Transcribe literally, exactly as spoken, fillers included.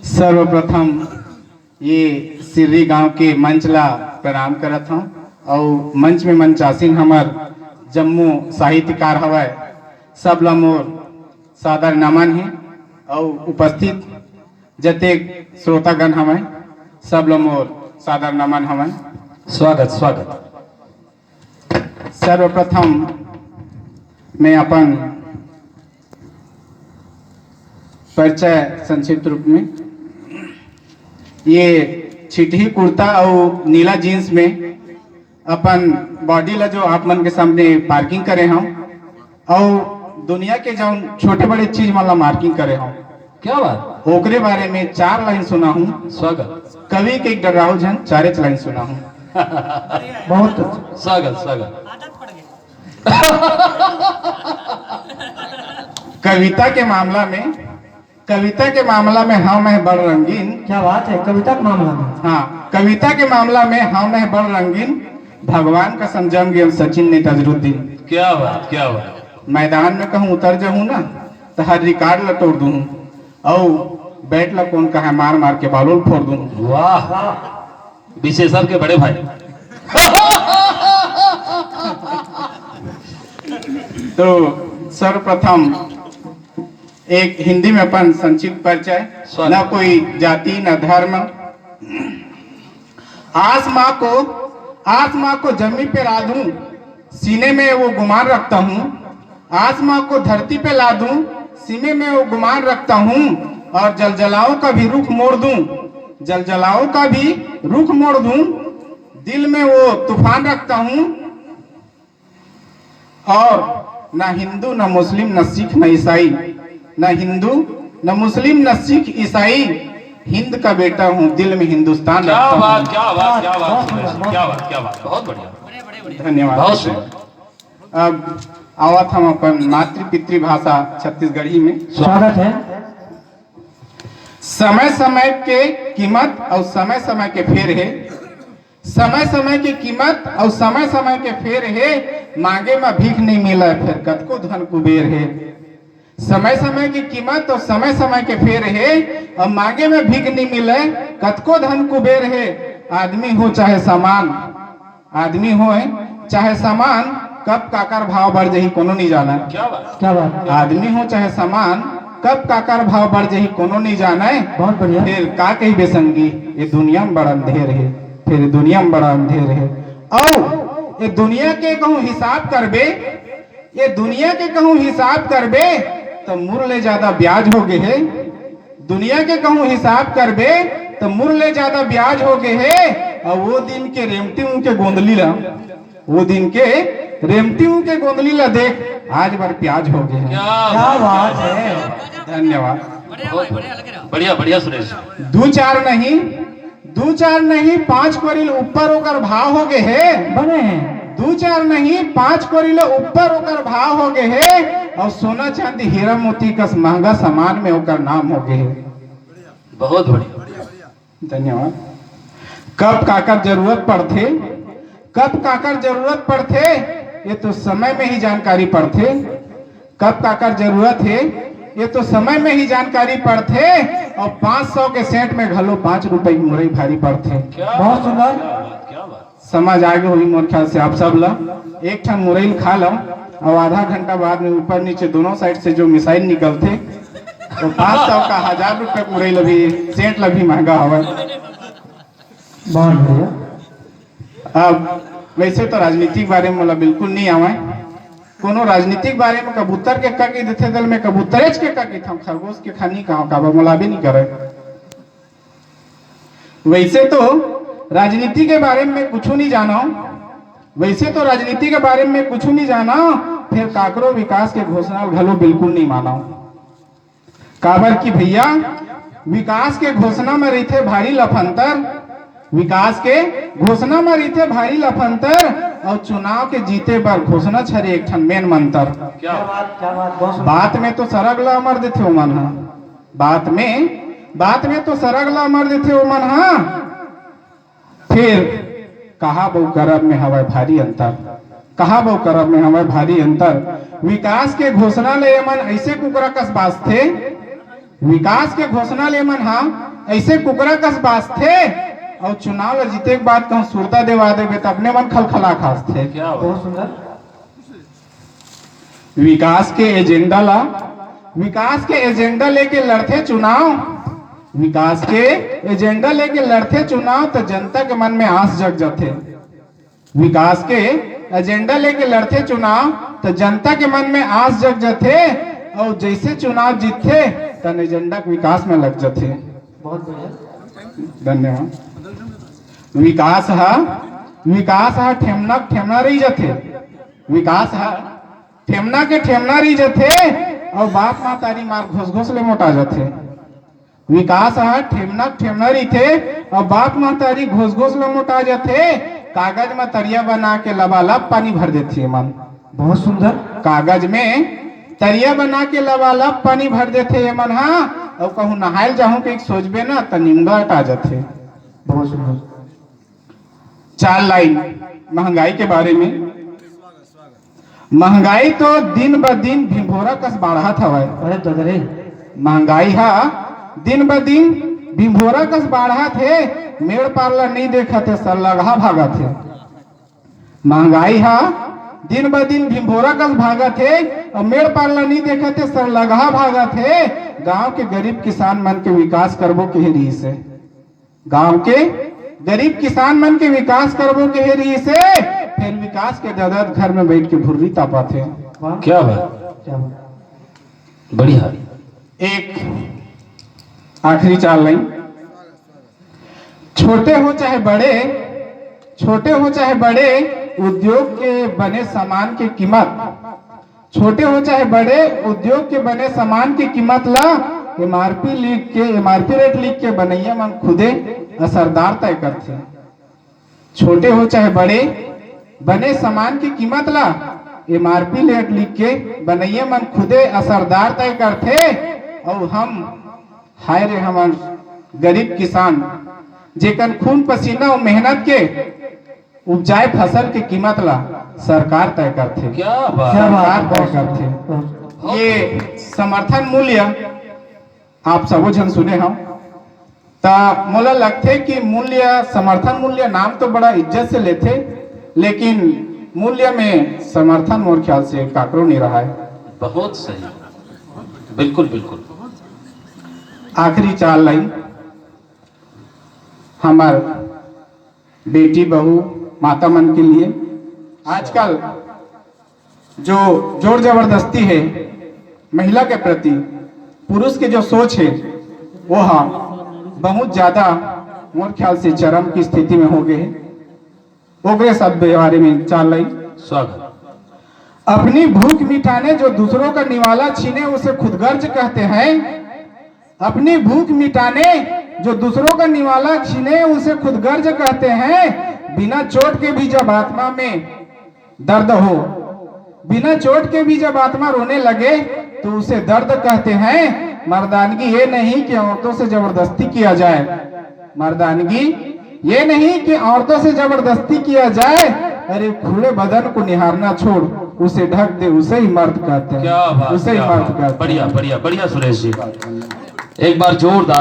सर्वप्रथम ये सिर्री गांव के मंच ला प्रणाम करत हंव अउ मंच में मंचासीन हमर जम्मो साहित्यकार हवय, सब ला मोर सादर नमन हे अउ उपस्थित जतेक श्रोतागण हवय, सब ला मोर सादर नमन हवय। स्वागत, स्वागत। सर्वप्रथम मैं अपन परिचय संक्षिप्त रूप में, ये छिटही कुर्ता अउ नीला जींस में अपन बॉडी ला जो आप मन के सामने पार्किंग करे हंव, अउ दुनिया के जौन छोटे बड़े चीज मन ला मार्किंग करे हंव, क्या बात? ओकरे बारे में चार लाइन सुनाहूं। स्वागत। कवि के एक डर्राहू झन चारेच लाइन सुनाहूं। बहुत अच्छा। स्वागत, स्वागत। कविता के मामला में, कविता के मामला में हंव मैं बड़ रंगीन। क्या बात है, कविता के मामला में? हाँ, कविता के मामला में हंव मैं बड़ रंगीन। भगवान कसम जम गेंव सचिन नेता अजरुद्दीन। क्या बात, क्या बात। मैदान में कहूं उतर जाहूं ना, त हर रिकॉर्ड ला तोड़ दूहूं, अउ बैट ला कोन कहय, मार मार के बालों ल फोड़ दूहूं। वाह, विशेषर के बड़े भाई। तो सर्वप्रथम एक हिंदी में अपन संक्षिप्त परिचय। स्वागत। न कोई जाति, न धर्म, आसमां को, आसमां को जमीन पे ला दूं, सीने में वो गुमान रखता हूँ। आसमां को धरती पे ला दूं, सीने में वो गुमान रखता हूँ। और जलजलाओं का भी रुख मोड़ दूं, जलजलाओं का भी रुख मोड़ दूं, दिल में वो तूफान रखता हूँ। और ना हिंदू, ना मुस्लिम, ना सिख, ना ईसाई, ना हिंदू, ना मुस्लिम, ना सिख, ईसाई, हिंद का बेटा हूँ, दिल में हिंदुस्तान क्या रखता बात, हूँ। क्या बात, क्या बात, बहुत सुंदर, सुंदर, बहुत क्या सुंदर। बात, क्या बात, क्या बात। बहुत बढ़िया। धन्यवाद। बहुत सुंदर। अब आवत हम अपन मातृ पितृभाषा छत्तीसगढ़ी में। स्वागत है। समय समय के कीमत अउ समय समय के फेर हे। समय समय के कीमत अउ समय समय के फेर हे। मांगे म भीख नइ मिलय, फेर कतको धन कुबेर हे। समय समय के कीमत अउ समय समय के फेर हे। अउ मांगे म भीख नइ मिलय, कतको धन कुबेर हे। आदमी हो चाहे सामान, आदमी होय चाहे सामान, कब काकर भाव बढ़ जाही कोनो नइ जानय। क्या बात? क्या बात? आदमी हो चाहे सामान, कब काकर भाव बढ़ जाही कोनो नइ जानय। बहुत बढ़िया। फेर का कहिबे संगी, ये दुनिया में बड़ा अंधेर हे, फेर ये दुनिया में बड़ा अंधेर हे। अउ ये दुनिया के कहूँ हिसाब करबे, ये दुनिया के कहूँ हिसाब करबे, त मुर ले ज्यादा ब्याज हो गे हे। दुनिया के कहूँ हिसाब करबे, त मुर ले ज्यादा ब्याज हो गे हे। अउ वो दिन के रेमटी मुंह के गोंदली ला, वो दिन के रेमटी मुंह के गोंदली ला देख, आज बर प्याज हो गे हे। क्या क्या बात, बात क्या है। बात। धन्यवाद। बहुत बढ़िया, बढ़िया सुरेश। दू चार नहीं, दू चार नहीं, पांच कोरी ले ऊपर ओकर भाव हो गे हे। बने हे। दू चार नहीं, पांच कोरी ले ऊपर ओकर भाव हो गे हे। अउ सोना चांदी हीरा मोती कस महंगा सामान में ओकर नाम हो गे हे। बहुत बढ़िया। धन्यवाद। कब काकर जरूरत पड़थे, कब काकर जरूरत पड़थे, ये तो समय में ही जानकारी पड़थे। कब काकर जरूरत हे, ये तो समय में ही जानकारी पड़थे। अउ पाँच सौ के सेट में घलो पाँच रुपए की मुरई भारी पड़थे। क्या बहुत सुंदर। क्या बात, क्या बात। समझ आगे होही मोर ख्याल से आप सब ला। एक ठन मुरई ल खा लव, अउ आधा घंटा बाद में ऊपर नीचे दोनों साइड से जो मिसाइल निकलथे, वो पाँच सौ का हजार रुपए मुरई ल भी, सेट ल भी महंगा हवय। बहुत बढ़िया। अब वैसे तो राजनीति के बारे में मोला बिल्कुल नहीं आवय। कोनो राजनीति के बारे में कबूतर के का कहि देथे, त मैं कबूतरेच के का कहिथंव, खरगोश के खानी कहां, काबर मोला भी नहीं करे। वैसे तो राजनीति के बारे में कुछ नहीं जानव, वैसे तो राजनीति के बारे में कुछ नहीं जानव, फेर काकरो विकास के घोषणा घलो बिल्कुल नहीं मानव। काबर कि भैया, विकास के घोषणा में रहिथे भारी लफंतर, विकास के घोषणा में रहिथे भारी लफंतर, अउ चुनाव के जीते बर घोषणा छरे एक ठन मेन मंतर। क्या बात, क्या बात, बहुत सुंदर। बात में तो सरग ला अमर देथे ओमन ह, बात में, बात में तो सरग ला अमर देथे ओमन ह, फेर कहाब अउ करब में हवय भारी अंतर। कहाब अउ करब में हवय भारी अंतर। विकास के घोषणा ले एमन अइसे कुकरा कस बाजथे, विकास के घोषणा ले एमन हा अइसे कुकरा कस बाजथे, अउ चुनाव ल जीते के बाद कहूं सुरता देवा देबे त अपने मन खलखला खासथे। क्या बात। बहुत सुंदर। विकास के एजेंडा ला, विकास के एजेंडा लेके लड़थे चुनाव, विकास के एजेंडा लेके लड़थे चुनाव, त जनता के मन में आस जग जाथे। विकास के एजेंडा लेके लड़थे चुनाव, त जनता के मन में आस जग जाथे, अउ जइसे चुनाव जीतथे, त एजेंडा के विकास में लग जाथे। बहुत बढ़िया। धन्यवाद। विकास ह, विकास ह ठेमना के ठेमना रहि जाथे। विकास ह ठेमना के ठेमना रहि जाथे, अउ बाप महतारी मार घोस घोस ले मोटा जाथे। विकास ह ठेमना के ठेमना रहिथे, अउ बाप महतारी घोस घोस ले मोटा जाथे। कागज म तरिया बना के लबालब पानी भर देथे एमन। बहुत सुंदर। कागज में तरिया बना के लबालब पानी भर देथे एमन हा, अउ कहूं नहायल जाहूं के सोचबे ना त निमगा अटा जाथे। बहुत सुंदर। चार लाइन महंगाई के बारे में। महंगाई तो दिन ब दिन भिंभोरा कस बाढ़त हवय। अरे ददा रे। महंगाई हा दिन ब दिन भिंभोरा कस बाढ़त हे, मेड़ पार ला नइ देखत हे, सरलगहा भागत हे। महंगाई हा दिन ब दिन भिंभोरा कस भागत हे, अउ मेड़ पार ला नइ देखत हे, सरलगहा भागत हे। गांव के गरीब किसान मन के विकास करबो केहे रिहिस हे। गांव के गरीब किसान मन के विकास करबो केहे रिहिस हे, फेर विकास के ददत घर में बइठ के भुर्री तापत हे। वाह। क्या बात। क्या बात। बढ़िया। एक आखिरी चार लाइन। छोटे हो चाहे बड़े, छोटे हो चाहे बड़े, उद्योग के बने सामान के कीमत, छोटे हो चाहे बड़े, उद्योग के बने सामान के कीमत ला एमआरपी लिख के, एमआरपी रेट लिख के बनइया मन खुदे असरदार तय करथे। छोटे हो चाहे बड़े, बने सामान के कीमत ला एमआरपी रेट लिख के बनइया मन खुदे असरदार तय करथे। अउ हम, हाय रे हमर गरीब किसान, जेकर खून पसीना अउ मेहनत के उपजाए फसल के कीमत ला सरकार तय करथे। क्या बात। क्या बात। सरकार तय करथे। ये समर्थन मूल्य आप सबो झन सुने हव, त मोला लगथे कि मूल्य, समर्थन मूल्य नाम तो बड़ा इज्जत से लेथे, लेकिन मूल्य में समर्थन मोर ख्याल से काकरो नइ रहाय। बहुत सही, बिल्कुल, बिल्कुल। आखिरी चार लाइन हमर बेटी बहू माता मन के लिए। आजकल जो जोर जबरदस्ती हे महिला के प्रति, पुरुष के जो सोच हे, वो हा बहुत ज्यादा मोर ख्याल से चरम की स्थिति में हो गए हे। ओकरे सब के बारे में चार लाइन। स्वागत। अपनी भूख मिटाने जो दूसरों का निवाला छीने, उसे खुदगर्ज कहते हैं। अपनी भूख मिटाने जो दूसरों का निवाला छीने, उसे खुदगर्ज कहते हैं। बिना चोट के भी जब आत्मा में दर्द हो, बिना चोट के भी जब आत्मा रोने लगे, तो उसे दर्द कहते हैं। मर्दानगी ये नहीं कि औरतों से जबरदस्ती किया जाए, मर्दानगी ये नहीं कि औरतों से जबरदस्ती किया जाए। अरे, खुले बदन को निहारना छोड़, उसे ढक दे, उसे ही मर्द कहते हैं। क्या बात, उसे ही क्या मर्द बात। कहते बढ़िया, हैं। बढ़िया, बढ़िया सुरेश जी। एक बार जोरदार